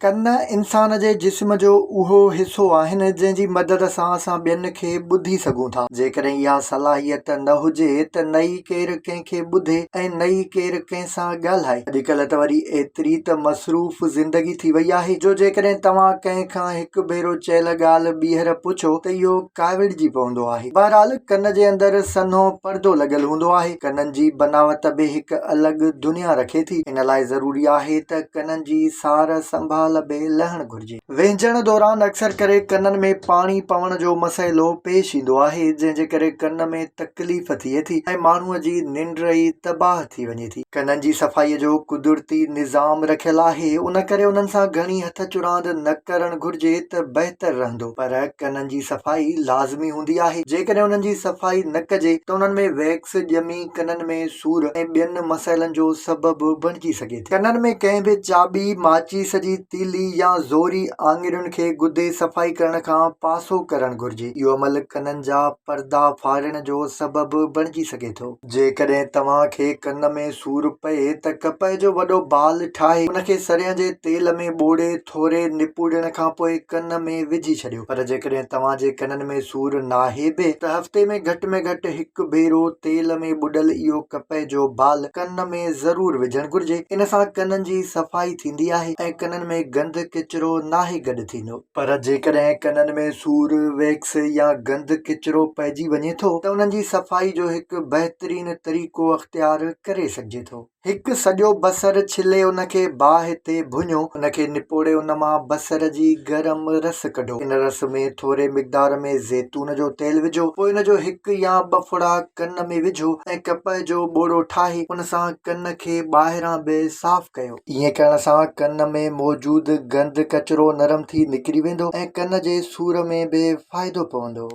ڪن انسان جي جسم جو اهو حصو آهن جنهن جي مدد سان اسان ٻين کي ٻڌي سگهون ٿا. جيڪڏهن اها صلاحيت نه هجي ته نه ئي ڪير ڪنهن کي ٻڌي ۽ نه ئي ڪير ڪنهن سان ڳالهائي. اڄڪلهه ته وري ايتري ته مصروف زندگي ٿي وئي آهي جو جيڪڏهن توهان ڪنهن کان هڪ ڀيرو چيل ڳالهه ٻيهر پڇو ته اهو ڪاوڙجي پوندو آهي. بهرحال ڪن جي اندر سنهو پردو لڳل هوندو آهي. ڪنن جي بناوت به هڪ الڳ دنيا رکي ٿي. ان لاء ضروري آهي ته ڪنن جي سار سنڀال به لهڻ گهرجي. وهنجڻ دوران اڪثر ڪري ڪنن ۾ پاڻي پوڻ جو مسئلو پيش ايندو آهي، جنهن جي ڪري ڪن ۾ تڪليف ٿئي ٿي ۽ ماڻهوء جي ننڊ ئي تباهه ٿي وڃي ٿي. ڪنن جي صفائيء جو قدرتي نظام رکيل آهي، ان ڪري انهن سان گهڻي هٿ چراند نه ڪرڻ گهرجي ته بهتر رهندو. پر ڪنن جي صفائي لازمي هوندي آهي، جيڪڏهن انهن جي صفائي نه ڪجي ته انهن ۾ ويڪس ڄمي ڪنن ۾ سور ۽ ٻين مسئلن جو سبب بڻجي سگهي ٿي. ڪنن ۾ ڪنهن به چاٻي، ماچيس جي تيلي يا زوري آڱرين کي گدي صفائي ڪرڻ کان پاسو ڪرڻ گهرجي. اهو عمل ڪنن جا پردا ڦاڙڻ جو سبب بڻجي سگهي ٿو. جيڪڏهن توهان کي ڪن ۾ سور پئي ته ڪپهه جو وڏو بال ٺاهي ان کي سريان جي تيل ۾ ٻوڙي ٿوري نپوڙڻ کان پوء ڪن ۾ وجهي ڇڏيو پر جيڪڏهن توهان جي ڪنن ۾ سور ناهي به ته هفتي ۾ گهٽ ۾ گهٽ هڪ ڀيرو تيل ۾ ٻڏل اهو ڪپهه جو بال ڪن ۾ ضرور وجهڻ گهرجي ان سان ڪنن جي صفائي ٿيندي آهي ۽ ڪنن ۾ گند ڪچرو ناهي گڏ ٿيندو. پر جيڪڏهن ڪنن ۾ سور، ويڪس يا گند ڪچرو پئجي وڃي ٿو ته انهن جي صفائي جو هڪ بهترين طريقو اختيار ڪري سگهجي ٿو. هڪ سڄو بصر ڇلي ان کي باهه تي ڀڃو، ان کي نپوڙي ان مان بصر جي گرم رس ڪڍو. ان رس ۾ ٿوري مقدار ۾ زيتون جو تيل وجهو، پوء ان جو هڪ يا ٻه ڦڙا ڪن ۾ وجهو ۽ ڪپهه جو ٻوڙو ٺاهي ان سان ڪن کي ٻاهران به صاف ڪيو. ائين ڪرڻ سان ڪن ۾ موجود گند ڪچرو نرم ٿي نڪري ويندو ۽ ڪن جي سور ۾ به فائدو پوندو.